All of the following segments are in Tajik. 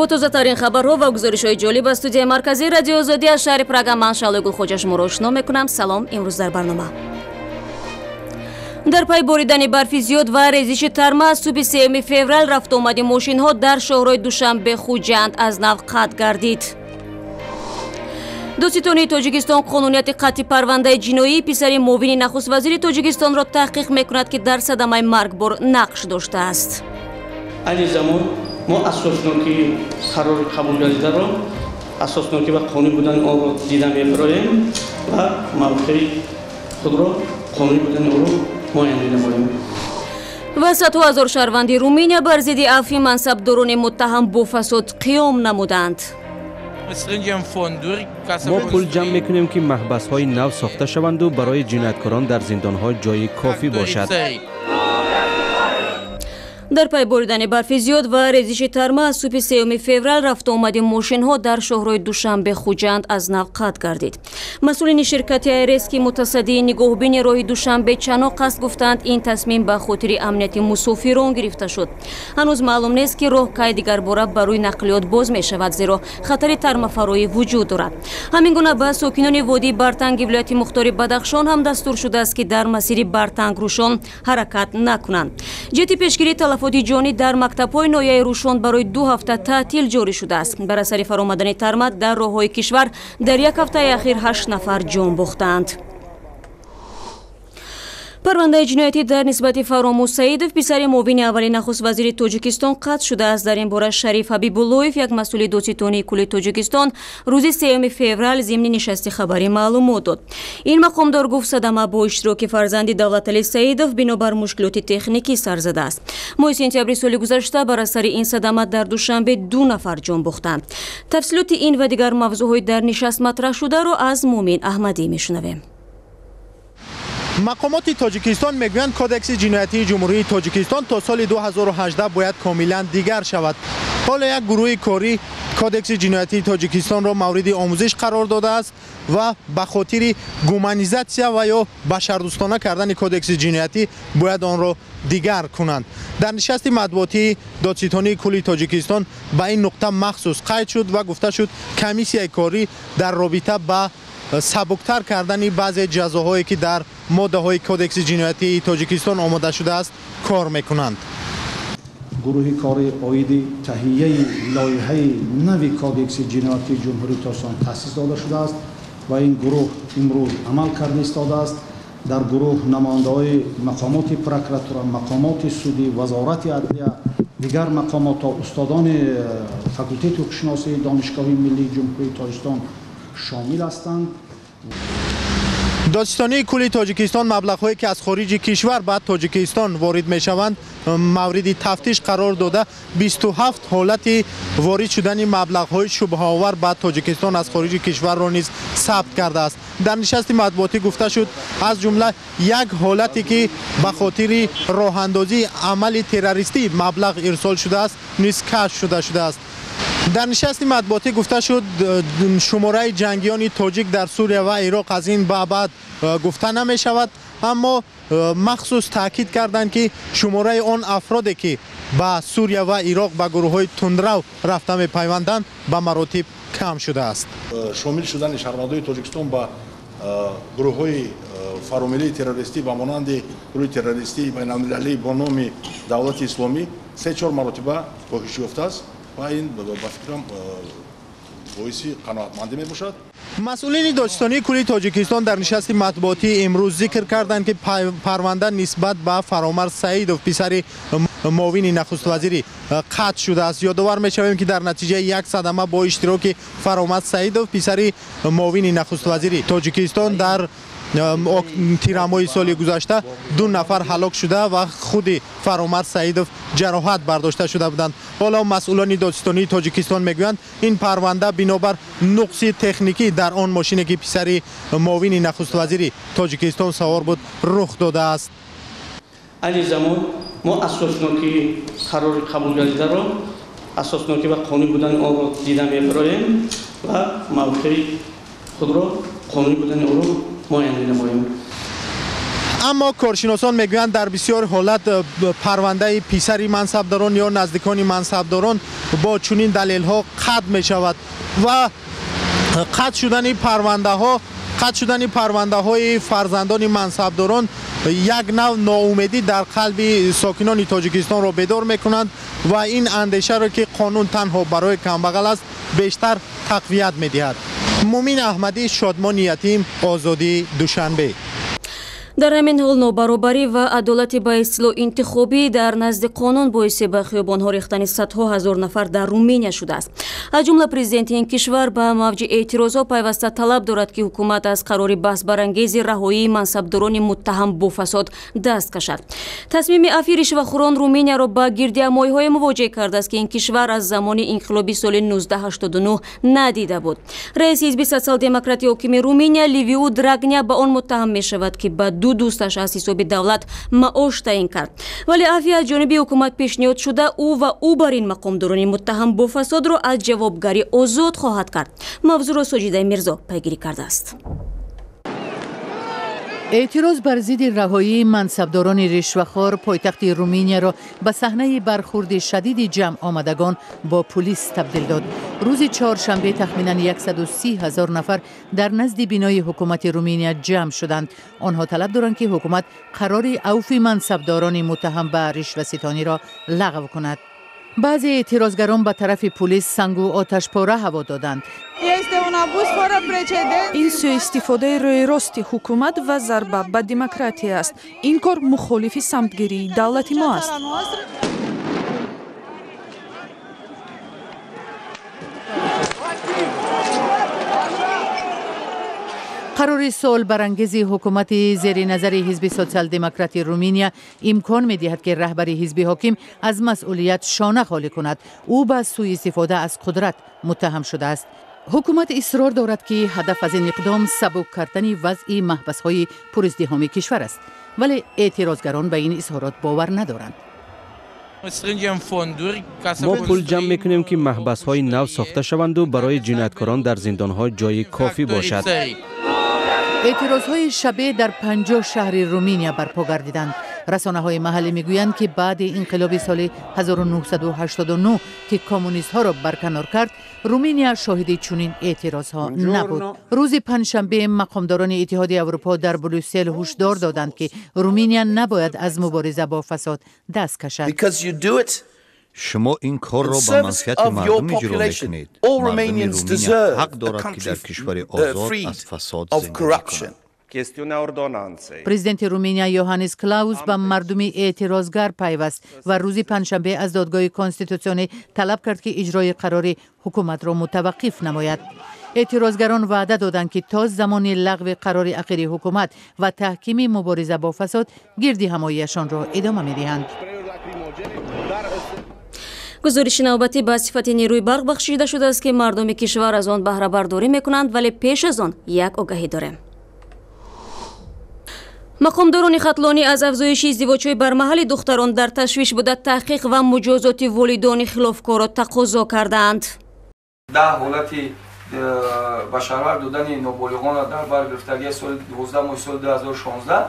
Бо тозатарин хабарҳо ва гузоришҳои ҷолиб аз студияи марказии Радиои Озодӣ аз шаҳри Прага ман Шаҳлои Гулхоҷа шуморо ошно мекунам. Салом. Имрӯз дар барнома: дар пай боридани барфи зиёд ва резиши тарма аз субҳи 3 феврал рафтуомади мошинҳо дар шоҳрои Душанбе Хуҷанд аз нав қатъ гардид. Додситонии Тоҷикистон қонунияти қатъи парвандаи ҷиноии писари муовини нахуствазири Тоҷикистонро таҳқиқ мекунад, ки дар садамаи маргбор нақш доштааст. Айни замон мо асоснокии қарори қабулгардидаро, асоснокӣ ва қонунӣ будани онро дида мебароем ва мавқеи худро, қонунӣ будани онро муайян менамоем. Ва садҳо ҳазор шаҳрванди Руминия бар зидди афви мансабдорони муттаҳам бо фасод қиём намуданд. Мо пул ҷамъ мекунем, ки маҳбасҳои нав сохта шаванду барои ҷинояткорон дар зиндонҳо ҷои кофӣ бошад. Дар пай боридани барфи зиёд ва резиши тарма аз субҳи 3 феврал рафтуомади мошинҳо дар шоҳрои Душанбе Хуҷанд аз нав қатъ гардид. Масъулини ширкати АйРС, ки мутасаддии нигоҳубини роҳи Душанбе Чаноқ аст, гуфтанд, ин тасмим ба хотири амнияти мусофирон гирифта шуд. Ҳанӯз маълум нест, ки роҳ кай дигарбора барои нақлиёт боз мешавад, зеро хатари тармафароӣ вуҷуд дорад. Ҳамин гуна ба сокинони водии Бартанги вилояти мухтори Бадахшон ҳам дастур шудааст, ки дар масири Бартанг Рӯшон ҳаракат накунанд. Ҷиҳати пешгирии талафоти ҷонӣ дар мактабҳои ноҳияи Рӯшон барои 2 ҳафта таътил ҷорӣ шудааст. Бар асари фаромадани тарма дар роҳҳои кишвар дар як ҳафтаи ахир 8 нафар ҷон бохтаанд. Парвандаи ҷиноятӣ дар нисбати Фаромӯз Саидов, писари муовини аввали нахуствазири Тоҷикистон, қатъ шудааст. Дар ин бора Шариф Ҳабибуллоев, як масъули додситонии кулли Тоҷикистон, рӯзи 3 феврал зимни нишасти хабарӣ маълумот дод. Ин мақомдор гуфт, садама бо иштироки фарзанди Давлатали Саидов бинобар мушкилоти техникӣ сар задааст. Моҳи сентябри соли гузашта бар асари ин садама дар Душанбе 2 нафар ҷон бохтанд. Тафсилоти ин ва дигар мавзӯъҳои дар нишаст матраҳшударо аз Муъмин Аҳмадӣ мешунавем. Мақомоти Тоҷикистон мегӯянд, Кодекси ҷиноятии Ҷумҳурии Тоҷикистон то соли 2018 бояд комилан дигар шавад. Ҳоло як гурӯҳи корӣ Кодекси ҷиноятии Тоҷикистонро мавриди омӯзиш қарор додааст ва ба хотири гуманизатсия ва ё башардӯстона кардани Кодекси ҷиноятӣ бояд онро дигар кунанд. Дар нишасти матбуотии Додситонии кулли Тоҷикистон ба ин нуқта махсус қайд шуд ва гуфта шуд, комиссияи корӣ дар робита ба сабуктар кардани баъзе ҷазоҳое, ки дар моддаҳои Кодекси ҷиноятии Тоҷикистон омода шудааст, кор мекунанд. Гурӯҳи кори оиди таҳияи лоиҳаи нави Кодекси ҷиноятии Ҷумҳурии Тоҷикистон таъсис дода шудааст ва ин гурӯҳ имрӯз амал карда истодааст. Дар гурӯҳ намояндаҳои мақомоти прокуратура, мақомоти судӣ, Вазорати адлия, дигар мақомотҳо, устодони факултети ҳуқуқшиносии Донишгоҳи миллии Ҷумҳурии Тоҷикистон шомил ҳастанд. Додситонии кулли Тоҷикистон маблағҳое, ки аз хориҷи кишвар ба Тоҷикистон ворид мешаванд, мавриди тафтиш қарор дода, 27 ҳолати ворид шудани маблағҳои шубҳаовар ба Тоҷикистон аз хориҷи кишварро низ сабт кардааст. Дар нишасти матбуотӣ гуфта шуд, аз ҷумла як ҳолате, ки ба хотири роҳандозии амали террористӣ маблағ ирсол шудааст, низ кашф шуда шудааст. Дар нишасти матбуотӣ гуфта шуд, шумораи ҷангиёни тоҷик дар Сурия ва Ироқ аз ин ба баъд гуфта намешавад, аммо махсус таъкид карданд, ки шумораи он афроде, ки ба Сурия ва Ироқ ба гурӯҳҳои тундрав рафта мепайванданд, ба маротиб кам шудааст. Шомил шудани шаҳрвандони Тоҷикистон ба гурӯҳҳои фаромиллии террористӣ ба монанди гурӯҳи террористии байналмилалӣ бо номи Давлати Исломӣ 3-4 маротиба коҳиш ёфтааст ва ин ба фикрам боиси қаноатмандӣ мебошад. Масъулини Додситонии кулли Тоҷикистон дар нишасти матбуотии имрӯз зикр карданд, ки парванда нисбат ба Фаромарз Саидов, писари муовини нахуствазирӣ, қатъ шудааст. Ёдовар мешавем, ки дар натиҷаи як садама бо иштироки Фаромарз Саидов, писари муовини нахуствазири Тоҷикистон, дар тирамоҳи соли гузашта 2 нафар ҳалок шуда ва худи Фаромарз Саидов ҷароҳат бардошта шуда буданд. Ҳоло масъулони Додситонии Тоҷикистон мегӯянд, ин парванда бинобар нуқси техникӣ дар он мошине, ки писари муовини нахуствазири Тоҷикистон савор буд, рух додааст. Айни замон мо асоснокии қарори қабулгардидаро, асоснокӣ ва қонунӣ будани онро дида мебароем ва мавқеи худро, қонунӣ будани онро муайян менамоем. Аммо коршиносон мегӯянд, дар бисёр ҳолат парвандаи писари мансабдорон ё наздикони мансабдорон бо чунин далелҳо қатъ мешавад ва қатъ шудани парвандаҳои фарзандони мансабдорон як нав ноумедӣ дар қалби сокинони Тоҷикистонро бедор мекунанд ва ин андешаро, ки қонун танҳо барои камбағал аст, бештар тақвият медиҳад. Мумин Аҳмадӣ, Шодмони Ятим, Озодӣ, Душанбе. Дар ҳамин ҳол нобаробарӣ ва адолати ба истилоҳ интихобӣ дар назди қонун боиси ба хиёбонҳо рехтани садҳо ҳазор нафар дар Руминия шудааст. Аз ҷумла президенти ин кишвар ба мавҷи эътирозҳо пайваста талаб дорад, ки ҳукумат аз қарори баҳсбарангези раҳоии мансабдорони муттаҳам бо фасод даст кашад. Тасмими афви ришвахӯрон Руминияро ба гирдиҳамоиҳое мувоҷеҳ кардааст, ки ин кишвар аз замони инқилоби соли 1989 надида буд. Раиси ҳизби социал-демократи ҳокими Руминия Ливиу Драгня ба он муттаҳам мешавад, ки ба ду дӯсташ аз ҳисоби давлат маош таъин кард. Вале афви аз ҷониби ҳукумат пешниҳод шуда, ӯ ва ӯ бар ин мақомдорони муттаҳам бо фасодро аз ҷавобгарӣ озод хоҳад кард. Мавзӯъро Соҷидаи Мирзо пайгирӣ кардааст. Эътироз бар зидди раҳоии мансабдорони ришвахор пойтахти Руминияро ба саҳнаи бархурди шадиди ҷамъ омадагон бо пулис табдил дод. Рӯзи чоршанбе тахминан 130 ҳазор нафар дар назди бинои ҳукумати Руминия ҷамъ шуданд. Онҳо талаб доранд, ки ҳукумат қарори авфи мансабдорони муттаҳам ба ришваситониро лағв кунад. Баъзе эътирозгарон ба тарафи пулис сангу оташпора ҳаво доданд. Ин сӯистифодаи рӯи рости ҳукумат ва зарба ба демократия аст. Ин кор мухолифи самтгирии давлати мо аст. Қарори суолбарангези ҳукумати зери назари ҳизби социал-демократи Руминия имкон медиҳад, ки раҳбари ҳизби ҳоким аз масъулият шона холӣ кунад. Ӯ ба сӯистифода аз қудрат муттаҳам шудааст. Ҳукумат исрор дорад, ки ҳадаф аз ин иқдом сабук кардани вазъи маҳбасҳои пуриздиҳоми кишвар аст, вале эътирозгарон ба ин изҳорот бовар надоранд. Мо пул ҷамъ мекунем, ки маҳбасҳои нав сохта шаванду барои ҷинояткорон дар зиндонҳо ҷои кофӣ бошад. Эътирозҳои шабеҳ дар 50 шаҳри Руминия барпо гардиданд. Расонаҳои маҳаллӣ мегӯянд, ки баъди инқилоби соли 1989, ки коммунистҳоро барканор кард, Руминия шоҳиди чунин эътирозҳо набуд. Рӯзи панҷшанбе мақомдорони Иттиҳоди Аврупо дар Брюссел ҳушдор доданд, ки Руминия набояд аз мубориза бо фасод даст кашад. Шумо ин корро ба манфиати мардум иҷро мекунед. Мардуми Руминия ҳақ дорад, ки дар кишвари озод аз фасод зиндагӣ кунад. Президенти Руминия Йоҳаннис Клаус ба мардуми эътирозгар пайваст ва рӯзи панҷшанбе аз додгоҳи конститутсионӣ талаб кард, ки иҷрои қарори ҳукуматро мутаваққиф намояд. Эътирозгарон ваъда доданд, ки то замони лағви қарори ахири ҳукумат ва таҳкими мубориза бо фасод гирдиҳамоияшонро идома медиҳанд. Гузориши навбатӣ ба сифати нерӯи барқ бахшида шудааст, ки мардуми кишвар аз он баҳрабардорӣ мекунанд, вале пеш аз он як огаҳӣ дорем. Мақомдорони хатлонӣ аз афзоиши издивоҷҳои бармаҳали духтарон дар ташвиш буда, таҳқиқ ва муҷозоти волидони хилофкорро тақозо кардаанд. 10 ҳолати ба шаҳрвар додани ноболиғонро дар бар гирифтагии соли 12 моҳи соли 2016,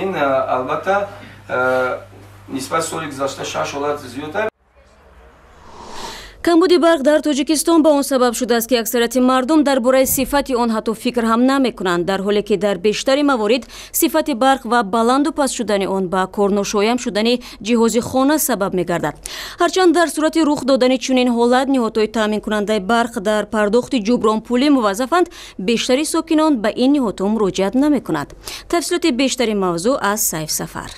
ин албатта нисбати соли гузашта 6 ҳолат зиёдтар. Камбуди барқ дар Тоҷикистон ба он сабаб шудааст, ки аксарияти мардум дар бораи сифати он ҳатто фикр ҳам намекунанд, дар ҳоле ки дар бештари маворид сифати барқ ва баланду паст шудани он ба корношоям шудани ҷиҳози хона сабаб мегардад. Ҳарчанд дар сурати рух додани чунин ҳолат ниҳодҳои таъминкунандаи барқ дар пардохти ҷубронпулӣ муваззафанд, бештари сокинон ба ин ниҳодҳо муроҷиат намекунанд. Тафсилоти бештари мавзӯъ аз Сайф Сафар.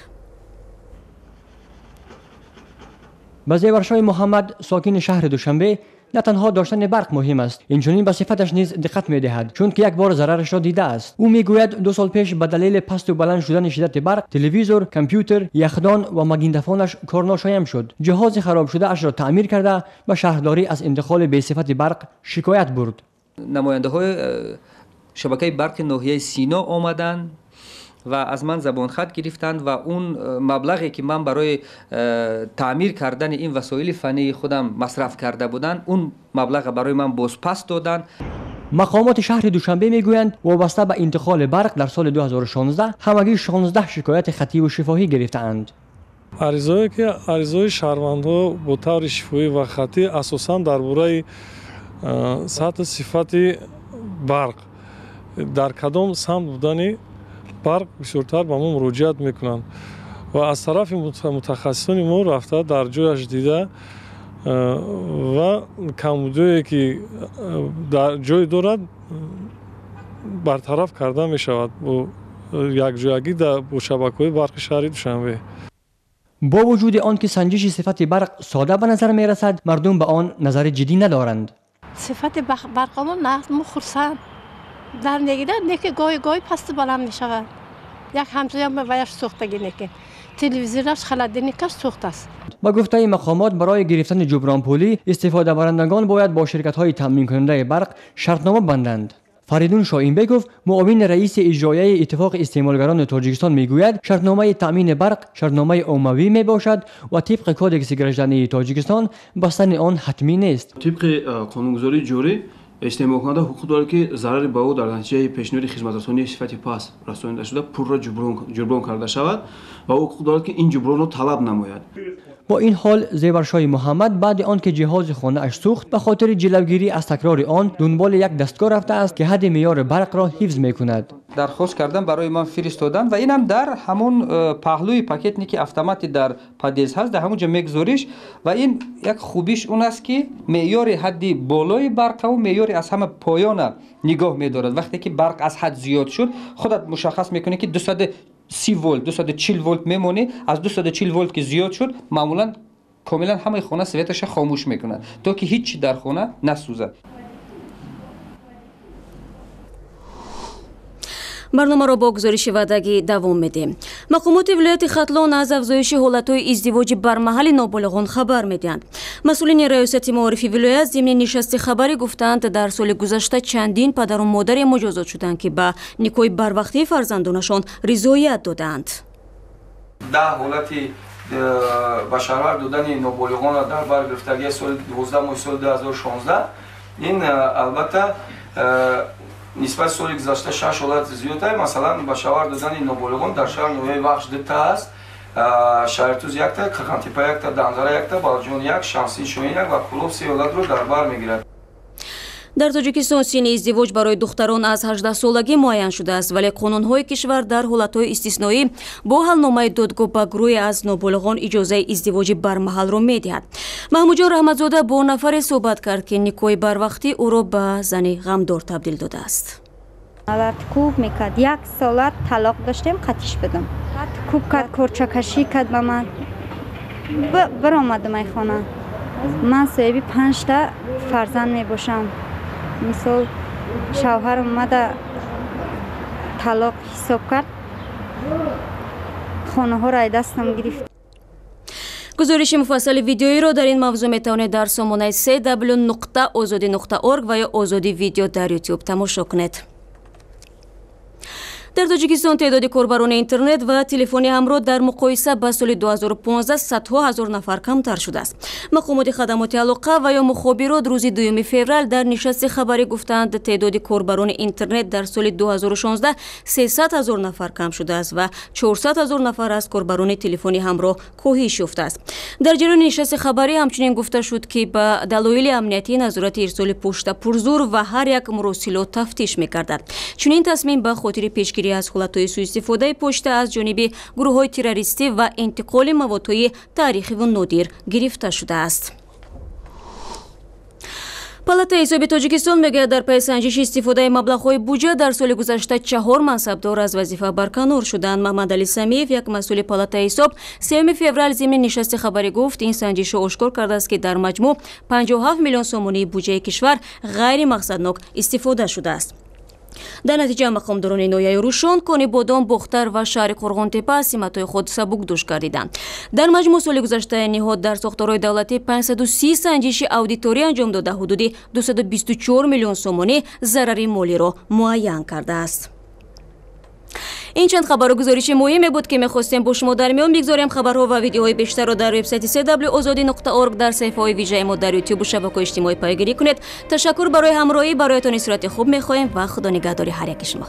Ба зеваршои Муҳаммад, сокини шаҳри Душанбе, на танҳо доштани барқ муҳим аст, инчунин ба сифаташ низ диққат медиҳад, чунки як бор зарарашро дидааст. Ӯ мегӯяд, 2 сол пеш ба далели пасту баланд шудани шиддати барқ телевизор, компютер, яхдон ва магнитофонаш корношоям шуд. Ҷиҳози харобшудаашро таъмир карда ба шаҳрдорӣ аз интиқоли бесифати барқ шикоят бурд. Намояндаҳои шабакаи барқи ноҳияи Сино омаданд ва аз ман забонхат гирифтанд ва он маблағе ки ман барои таъмир кардани ин васоили фаннии худам масраф карда буданд, он маблаға барои ман бозпас доданд. Мақомоти шаҳри Душанбе мегӯянд, вобаста ба интиқоли барқ дар соли 2016 ҳамагӣ 16 шикояти хаттиву шифоҳӣ гирифтаанд. Аризое ки аризои шаҳрвандҳо бо таври шифоҳӣ ва хаттӣ асосан дар бораи сатҳи сифати барқ, дар кадом самт будани барқ бисёртар ба мо муроҷиат мекунанд ва аз тарафи мутахассисони мо рафта дар ҷояш дида ва камбудиое ки дар ҷой дорад бартараф карда мешавад бо якҷоягӣ бо шабакаҳои барқи шаҳри Душанбе. Бо вуҷуди он ки санҷиши сифати барқ сода ба назар мерасад, мардум ба он назари ҷиддӣ надоранд. Сифати барқамон нағз, мо хурсанд дар негирад, неки гоҳи гоҳи пасту баланд мешавад. Як ҳамсоям ваяш сӯхтагӣ, неки телевизораш, холодильникаш сӯхтааст. Ба гуфтаи мақомот, барои гирифтани ҷубронпулӣ истифодабарандагон бояд бо ширкатҳои таъминкунандаи барқ шартнома банданд. Фаридун Шоинбеков, муовини раиси иҷроияи Иттифоқи истеъмолгарони Тоҷикистон, мегӯяд, шартномаи таъмини барқ шартномаи оммавӣ мебошад ва тибқи Кодекси граждании Тоҷикистон бастани он ҳатмӣ нест. Тибқи қонунгузории ҷорӣ истеъмолкунанда ҳуқуқ дорад, ки зарари ба ӯ дар натиҷаи пешниҳоди хизматрасонии сифати паст расонида шуда пурра ҷуброн карда шавад ва ӯ ҳуқуқ дорад, ки ин ҷубронро талаб намояд. Бо ин ҳол Зеваршоҳи Муҳаммад баъди он ки ҷиҳози хонааш сӯхт, ба хотири ҷилавгирӣ аз такрори он дунболи як дастгоҳ рафтааст, ки ҳадди меъёри барқро ҳифз мекунад. Дархост кардам, барои ман фиристоданд ва инам дар ҳамон паҳлӯи пакетники автомати дар подъезд ҳаст, дар ҳамон ҷо мегузориш ва ин як хубиш он аст, ки меъёри ҳадди болои барқаву меъёри аз ҳама поёна нигоҳ медорад. Вақте ки барқ аз ҳад зиёд шуд, худат мушаххас мекунӣ, ки 230 волт, 240 волт мемонӣ. Аз 240 волт ки зиёд шуд, маъмулан комилан ҳамаи хона светаша хомӯш мекунад, то ки ҳеҷ чи дар хона насӯзад. Барномаро бо гузориши ваъдагӣ давом медиҳем. Мақомоти вилояти Хатлон аз афзоиши ҳолатҳои издивоҷи бармаҳали ноболиғон хабар медиҳанд. Масъулини раёсати маорифи вилоят зимни нишасти хабарӣ гуфтанд, дар соли гузашта чандин падару модаре муҷозот шуданд, ки ба никоҳи барвақтии фарзандонашон ризоят додаанд. 10 ҳолати ба шаҳрвар додани ноболиғонро дар бар гирифтагии соли 12 моҳи соли 2016, ин албатта нисбати соли гузашта 6 ҳолат зиёд аст. Масалан, ба шавҳар додани ноболиғон дар шаҳр ноҳияи Вахш 2 аст, Шаҳритуз 1, Қирғантепа 1, Данғара 1, Балҷон 1, Шамсин Шоҳин 1 ва Кӯлоб 3 ҳолатро дар бар мегирад. Дар Тоҷикистон синни издивоҷ барои духтарон аз 18 солагӣ муайян шудааст, вале қонунҳои кишвар дар ҳолатҳои истисноӣ бо ҳалномаи додгоҳ ба гурӯҳе аз ноболиғон иҷозаи издивоҷи бармаҳалро медиҳад. Маҳмудҷон Раҳматзода бо нафаре суҳбат кард, ки никоҳи барвақтӣ ӯро ба зани ғамдор табдил додааст. Кӯб мекард, як сола талоқ доштем, қатиш будам. Кӯб кард, корчакашӣ кард ба ман. Баромадам ай хона. Ман соҳиби 5 фарзанд мебошам. Мисол, шавҳарам омада талоқ ҳисоб кард, хонаҳоро ай дастам гирифт. Гузориши муфассали видеоиро дар ин мавзӯъ метавонед дар сомонаи cw.ozodi.org ва ё Озодӣ видео дар YouTube тамошо кунед. Дар Тоҷикистон теъдоди корбарони интернет ва телефони ҳамроҳ дар муқоиса ба соли 2015 садҳо ҳазор нафар камтар шудааст. Мақомоти хадамоти алоқа ва ё мухобирот рӯзи 2 феврал дар нишасти хабарӣ гуфтанд, теъдоди корбарони интернет дар соли 2016 300 ҳазор нафар кам шудааст ва 400 ҳазор нафар аз корбарони телефони ҳамроҳ коҳиш ёфтааст. Дар ҷараёни нишасти хабарӣ ҳамчунин гуфта шуд, ки ба далоили амниятӣ назорати ирсоли пушта пурзур ва ҳар як муросилот тафтиш мекардад. Чунин тасмим ба хотири пешгирӣ аз ҳолатҳои суистифодаи пошта аз ҷониби гурӯҳҳои террористӣ ва интиқоли маводҳои таърихиву нодир гирифта шудааст. Палатаи ҳисоби Тоҷикистон мегӯяд, дар пайи санҷиши истифодаи маблағҳои буҷа дар соли гузашта 4 мансабдор аз вазифа барканор шуданд. Маҳмадалӣ Самиев, як масъули палатаи ҳисоб, 3 феврал зимни нишасти хабарӣ гуфт, ин санҷишҳо ошкор кардааст, ки дар маҷмӯъ 57 миллион сомонии буҷаи кишвар ғайримақсаднок истифода шудааст. Дар натиҷа мақомдорони ноҳияи Рӯшон, Конибодом, Бохтар ва шаҳри Қурғонтепа симатҳои худ сабукдӯш гардиданд. Дар маҷмӯъ соли гузашта ниҳод дар сохторҳои давлатӣ 530 санҷиши аудиторӣ анҷом дода, ҳудуди 224 миллион сомонӣ зарари молиро муайян кардааст. Ин чанд хабару гузориши муҳиме буд, ки мехостем бо шумо дар миён бигзорем. Хабарҳо ва видеоҳои бештарро дар вебсайти cw ozodi.org, дар саҳифаҳои вижаи мо дар Ютубу шабакаҳои иҷтимоӣ пайгирӣ кунед. Ташаккур барои ҳамроҳӣ. Бароятон истироҳати хуб мехоҳем ва Худо нигаҳдори ҳар яки шумо.